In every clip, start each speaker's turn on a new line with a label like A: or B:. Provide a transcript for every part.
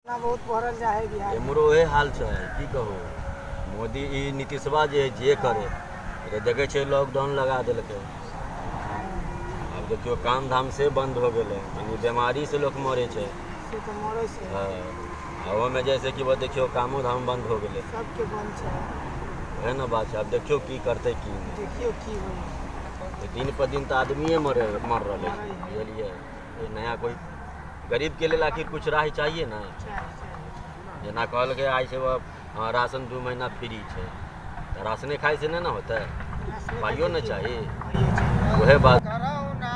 A: बहुत बढ़ल जाइ है बिहार।
B: एम्हरो उएह हाल छै, की कहू। मोदी ई नीतीशवा जे है जे करे, ई तऽ देखै छियै लॉकडाउन लगा देलकै। आब देखियौ काम धाम से बन्द हो गेलै, यानी बेमारीसँ लोक मरै छै।
A: से तऽ मरै छै।
B: हँ, आ ओहोमे जैसे कि देखियौ कामो धाम बन्द हो गेलै।
A: सबके बन्द छै।
B: ओएह ने बात छै। आब देखियौ की करतै की नहि।
A: देखियौ की होइ।
B: दिन पर दिन तऽ आदमिए मरे मर रहलै छै, बुझलियै? कोइ नया कोइ गरीबके लेल आखिर कुछ राह चाहिए ने।
A: चाही, चाही।
B: जेना कहलकै आइसँ राशन 2 महीना फ्री छै, तऽ राशने खाइसँ नहि ने होतै, पाइयो ने चाही।
A: पाइयो चाही।
B: उएह बात।
C: करोना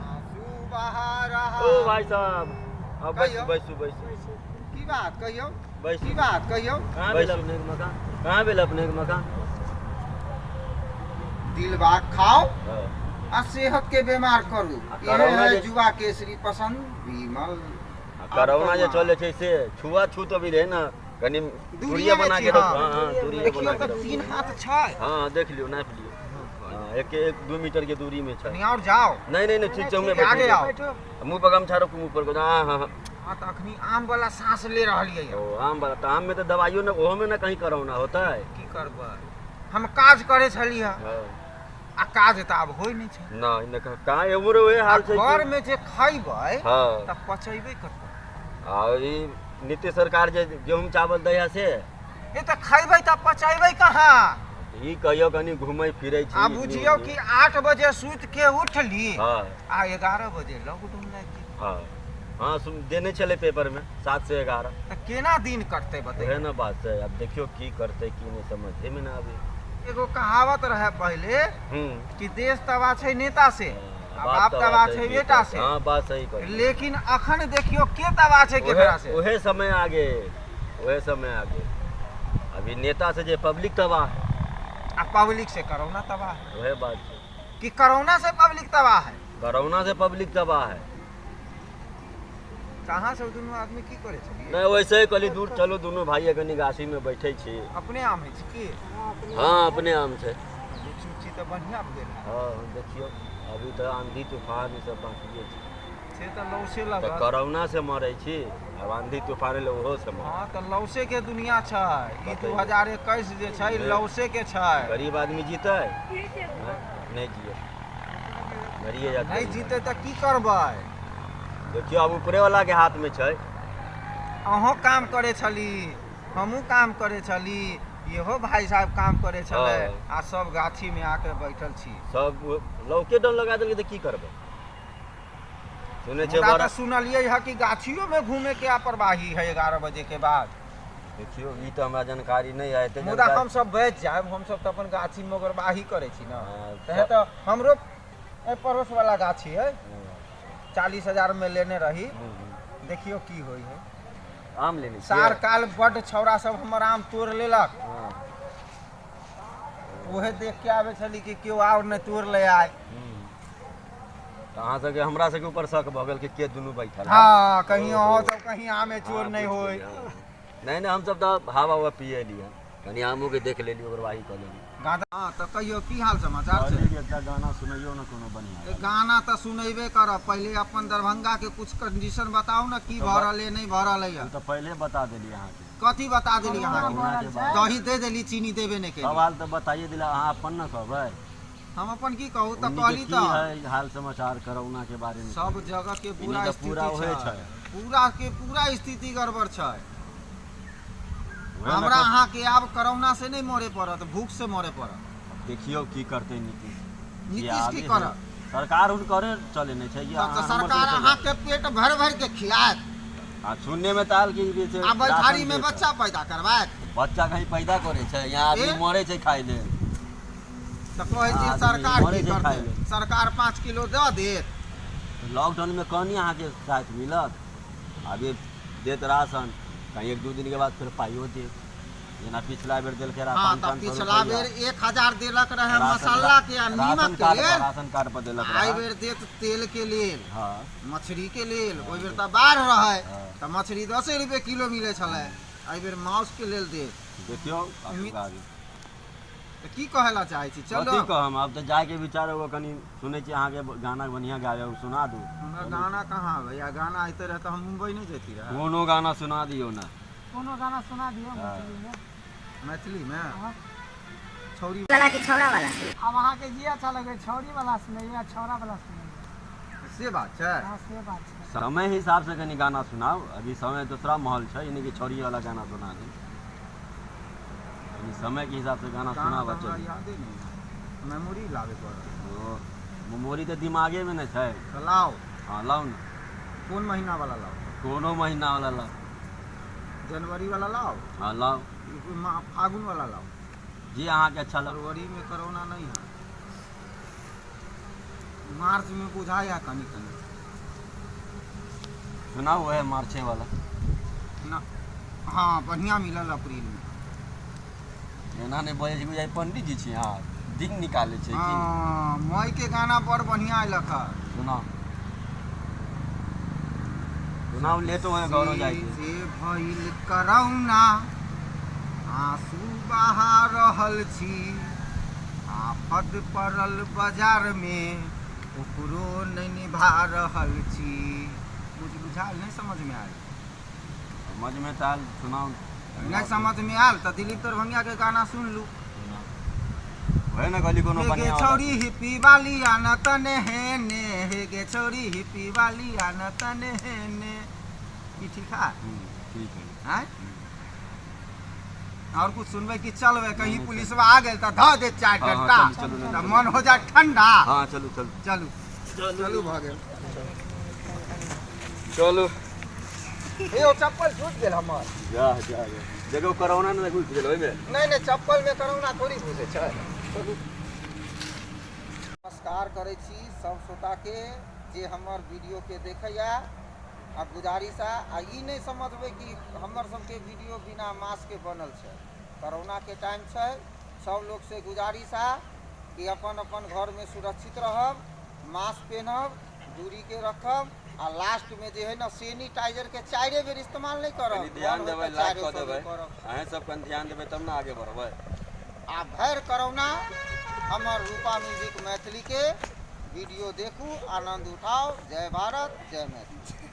C: आंसू बहा रहा।
B: ओ भाई साहब, अब बैसू।
C: कहियौ।
B: बैसू बैसू।
C: की बात कहियौ?
B: बैसू।
C: की बात कहियौ?
B: कहाँ भेल अपनेके मकान? कहाँ भेल अपनेके मकान?
C: दिल बाग खाओ
B: हँ।
C: आ सेहत के बीमार करू।
B: आ
C: इहे
B: करोना
C: है
B: जे-
C: जुआ केसरी पसंद विमल।
B: आ करोना जे चलै छै से छुआ छूत अभी रहै ने, कनि दूरिये
C: मे
B: बना
C: छी
B: के रखू।
C: हम।
B: हँ हँ, दूरिये
C: देखियौ
B: बना के
C: तऽ
B: रखू।
C: 3 हाथ छै।
B: हँ हँ, देख लियौ, नापि लियौ। हँ, एक एक 2 मीटर के दूरी में छै।
C: कनि और जाओ।
B: नहीं नहीं नहीं, ठीक छै, हमे
C: आगे
B: बैठे।
C: आओ।
A: बैठो।
B: मुँह पर गमछा रखू, मुँह पर। हाँ हाँ हाँ।
C: हाँ, तऽ अखनी आम वाला सांस ले रहलियै यऽ।
B: ओ आम वाला तऽ आम में तऽ दवाइयो ने, ओहो में ने कहीं करोना होता है।
C: की करबै, हम काज करै छलियै।
B: हाँ।
C: आ काज तऽ आब होइ नहि छै।
B: नहीं नहीं, कहाँ एम्हरो वही हाल छै।
C: घर में जे खैबै
B: हाँ
C: तऽ पचैबै कतऽ?
B: आ ई नीतीश सरकार जे गेहूँ चावल दै है से
C: ए तऽ खैबै तऽ पचैबै कहाँ?
B: ई कहियो कनि घूमै फिरै छी।
C: आ बुझियौ कि 8 बजे सुति के उठली
B: हाँ
C: आ 11 बजे लॉकडाउन लागि गेल।
B: हाँ हाँ, सुन देने छलै पेपर में 7 से 11।
C: तऽ केना दिन कटतै बतैयौ?
B: वएह ने बात छै। आब देखियौ की करतै की नहि, समझे में ना आबै।
C: एगो कहावत रहे पहिले कि देश तबाह छै नेता से आ बाप तबाह छै बेटा से।
B: हाँ, बात सही कहलियै।
C: लेकिन अखन देखियौ के तबाह छै केकरा से।
B: उहे समय आ गेल, उहे समय आ गेल। अभी नेता से जे पब्लिक तबाह है।
C: आ पब्लिक से कोरोना तबाह है।
B: उहे बात छै।
C: कि कोरोना से पब्लिक तबाह है?
B: कोरोना से पब्लिक तबाह है।
C: कहाँ से दुनू आदमी की करै छलियै?
B: नहीं, वैसे ही कहली दूर चलू दुनू भाई कनि गाछी में बैठे छी।
C: अपने आम होइ छै की?
B: हाँ, अपने आम छै।
C: लीची उची तऽ बढ़िआँ भेल है।
B: हाँ, देखियौ अभी तऽ आंधी तूफान ई सब बाकिए छै।
C: से तऽ लौसे
B: तऽ
C: लगत।
B: कोरोना से मरै छी, आब आंधी तूफान एलै ओहो से मरै।
C: हाँ, तऽ लौसे के दुनिया छै ई।
B: बतैयौ।
C: 2021 जे छै
B: नहि।
C: लौसे के छै।
B: गरीब आदमी जीतै? हैं? नहि जिए, मरिए जात।
C: नहि जीते तऽ की करबै?
B: देखियौ आब ऊपरे वाला के हाथ में छै।
C: अहूँ काम करै छली, हमहूँ काम करै छली, इहो भाई साहब काम करै छलै।
B: हाँ।
C: आ सब गाछी में आके बैठल छी।
B: सब लॉकडाउन लगा देलकै तऽ की करबै? सुनै छियै
C: मुदा
B: बड़ा
C: तऽ सुनलियै है कि गाछियो में घूमे के लापरवाही है 11 बजे के बाद।
B: देखियौ ई तऽ हमरा जानकारी नहि है एते
C: मुदा
B: जानकारी।
C: हम सब बचि जायब, हम सब तऽ अपन गाछी में ओगरवाही करै छी ने।
B: हाँ,
C: तहे तऽ हमरो एहि पड़ोस वाला गाछी है, 40,000 में लेने रही। देखियौ की होइ है।
B: आम लेने छियै?
C: सार काल बड्ड छौड़ा सब हमर आम तोड़ लेलक।
B: हाँ।
C: उहे देख के आबै छली कि केओ आओर नहि तोड़ ले आय।
B: तऽ अहाँ सबके हमरा सबके ऊपर शक भऽ गेल कि के दुनू बैठल है।
C: हाँ, कहीं
B: ओहो।
C: अहाँ सब कहीं आमे चोर
B: हाँ,
C: नहि
B: बुझि
C: होय।
B: गेलियै, हाँ। नहि नहि, हमसब तऽ हवा उवा पिए लियै, कनि आमो के देख लेली, ओगरवाही कऽ लेली।
C: गाँधा। हाँ, तऽ कहियौ की हाल समाचार छै?
B: एकटा गाना सुनैयौ ने कोनो बढ़िआँ।
C: गाना तऽ सुनेबे करब, पहिले अपन दरभंगा के कुछ कंडीशन बताउ ने, की भऽ रहल है नहि भऽ रहल है।
B: तऽ पहिले बता देली अहाँके।
C: कथी बता देली अहाँके?
B: कोरोना के बारे।
C: दही दे देली, चीनी देबे नहि केली।
B: सवाल तऽ बताइए दिला, अहाँ अपन ने कहबै।
C: हम अपन की कहू? तऽ
B: उन्नी के
C: कहली
B: की
C: तऽ
B: है हाल समाचार कोरोना के बारे में?
C: सब जगह के
B: इन्हीं
C: बुरा
B: तऽ पूरा
C: स्थिति
B: उहे
C: छै।
B: छै।
C: पूरा के पूरा स्थिति गड़बड़ छै।
B: उहे ने।
C: हमरा अहाँके आब कोरोना से नहि मरे पड़त, भूख से मरे पड़त।
B: देखियौ की करतै नीतीश। जे
C: नीतीश की
B: आबे है।
C: करत?
B: सरकार हुनकरे चले नहि छै कि
C: तब तऽ
B: अहाँ हमर
C: सरकार
B: सबके
C: अहाँके पेट भरि भरि के खिलायत।
B: आ सुनने में तऽ आयल कि जे छै
C: आ बैठारी
B: राशन
C: में
B: देत।
C: बच्चा पैदा करवायत।
B: बच्चा कहीं पैदा करे छै? यहाँ आदमी
C: ए?
B: मरे छै खाइ लेल।
C: तऽ कहै छियै
B: आदमी
C: सरकार
B: मरे
C: की
B: छै खाइ
C: करतै?
B: लेल।
C: सरकार 5 किलो दऽ देत।
B: लॉकडाउन में कनी अहाँके साथ मिलत? अभी देत राशन, कहीं 1-2 दिन के बाद फेर पाइयो देत, जेना पिछला बेर देलकै रहए।
C: हाँ,
B: पाँच
C: तऽ
B: 500
C: पिछला
B: रुपैआ।
C: बेर 1000 देलक रहे
B: राशन
C: मसाला के आ
B: राशन
C: नीमक के
B: कार्ड पर
C: लेल।
B: राशन कार्ड पर देलक
C: एहि
B: रहए।
C: बेर देत तेल के लेल,
B: हाँ
C: मछली के लेल। ओहि बेर तऽ बाढ़ि रहै
B: हाँ।
C: तऽ मछली 10 रुपए किलो मिलै छलै। एहि बेर माउस के लेल देत।
B: देखियौ
C: उम्मीद-
B: आगे।
C: तऽ की कहै लए चाहै छी? चलू।
B: कथी कहम, आब तऽ जायके विचार होगा। कनि सुनै छी अहाँके गाना बढ़िआँ गाबै, सुना दू।
C: हमरा गाना कहाँ आबैया? गाना अइते रहए तऽ हम मुम्बई नहि जैती रहए।
B: कोनो गाना सुना दियौ ने।
A: कोनो गाना सुना दियौ मैथिलीमे।
C: मैथिलीमे?
A: हँ।
C: छौरी
D: वाला कि छौड़ा वाला?
A: आब अहाँके जे अच्छा लगै, छौड़ी वाला सुनैया, छौड़ा वाला सुनैया।
C: से बात छै।
A: हँ, से बात छै।
B: समय हिसाबसँ कनि गाना सुनाउ। अभी समय दूसरा माहौल छै, यानी कि छौड़ी वाला गाना सुना दी। कनि समयके हिसाबसँ गाना
C: गाना
B: सुनाबऽ।
C: तऽ हमरा
B: चलू।
C: यादे नहि है, मेमोरी लाबे पड़त।
B: ओ मेमोरी तऽ दिमागेमे ने छै।
C: तऽ लाउ।
B: हँ, लाउ ने।
C: कोन महीना वाला लाउ?
B: कोनो महीना वाला लाउ।
C: जनवरी वाला लाउ?
B: हँ, लाउ।
C: फागुन वाला लाउ?
B: जे अहाँके अच्छा लग।
C: फरवरी में कोरोना नहीं है, मार्च में बुझाया कनी कनी।
B: सुनाउ वएह मार्चे वाला।
C: ना, हाँ, बढ़िया मिलल अप्रैल में।
B: एना नहि बजै छै, बुझाइ पंडित जी छी अहाँ, दिन निकालै छै की?
C: हाँ, मई के गाना बड़ बढ़िया अयलक है।
B: सुनाउ, सुनाउ, लेटो है घरो जाइके।
C: से भइल करौना, आंसू बहा रहल छी, आफत पड़ल बाजार में, ओकरो नहि निभा रहल छी। कुछ बुझायल? नहि समझ में आयल?
B: समझमे तऽ आयल, सुनाउ।
C: नहि समझ में आयल तऽ दिलीप दरभंगिया के गाना सुन लू।
B: वएह ने कहली, कोनो
C: हे गे
B: बढ़िआँ वाला।
C: छौरी हिप्पी वाली आना तने हेने, हे गे छौरी हिप्पी वाली आना तने हेने। की ठीक है?
B: ठीक है।
C: आँय, और कुछ सुनबै कि चलबै? कहीं पुलिसवा आ गेल तऽ धऽ देत चारि
B: हाँ, हाँ,
C: डंटा।
B: चलू, चलू,
C: तऽ
B: चलू।
C: मन हो जाए ठंडा।
B: हाँ, चलू चलू।
C: चलू चलू, भऽ गेल।
B: चलू।
C: हे ओ चप्पल छूटि गेल हमर।
B: जा जा जा, देखो कोरोना ने घुसि गेल ओहिमे।
C: नहि नहि, चप्पल में करोना थोड़ी घुसै छै। चलू। नमस्कार करै छी सब श्रोताके जे हमर वीडियोके देखैया आ गुजारिश आ ई नहि समझबै कि हमर सबके वीडियो बिना मास्कके बनल छै। कोरोनाके टाइम छै। सब लोकसँ गुजारिश आ कि अपन अपन घरमे सुरक्षित रहब, मास्क पेन्हब, दूरीके रखब आ लास्टमे जे है ने सैनिटाइजरके चारिए बेर इस्तेमाल नहि करब।
B: कनि ध्यान
C: मन होय
B: देबै,
C: तऽ
B: लाइक
C: चारिओ
B: कऽ
C: सए
B: देबै।
C: बेर करब।
B: अहेँ सब कनि ध्यान देबै तब ने आगे बढ़बै।
C: आ भरि करोना हमर रूपा म्यूजिक मैथिलीके वीडियो देखू, आनन्द उठाउ। जय भारत, जय मैथिली।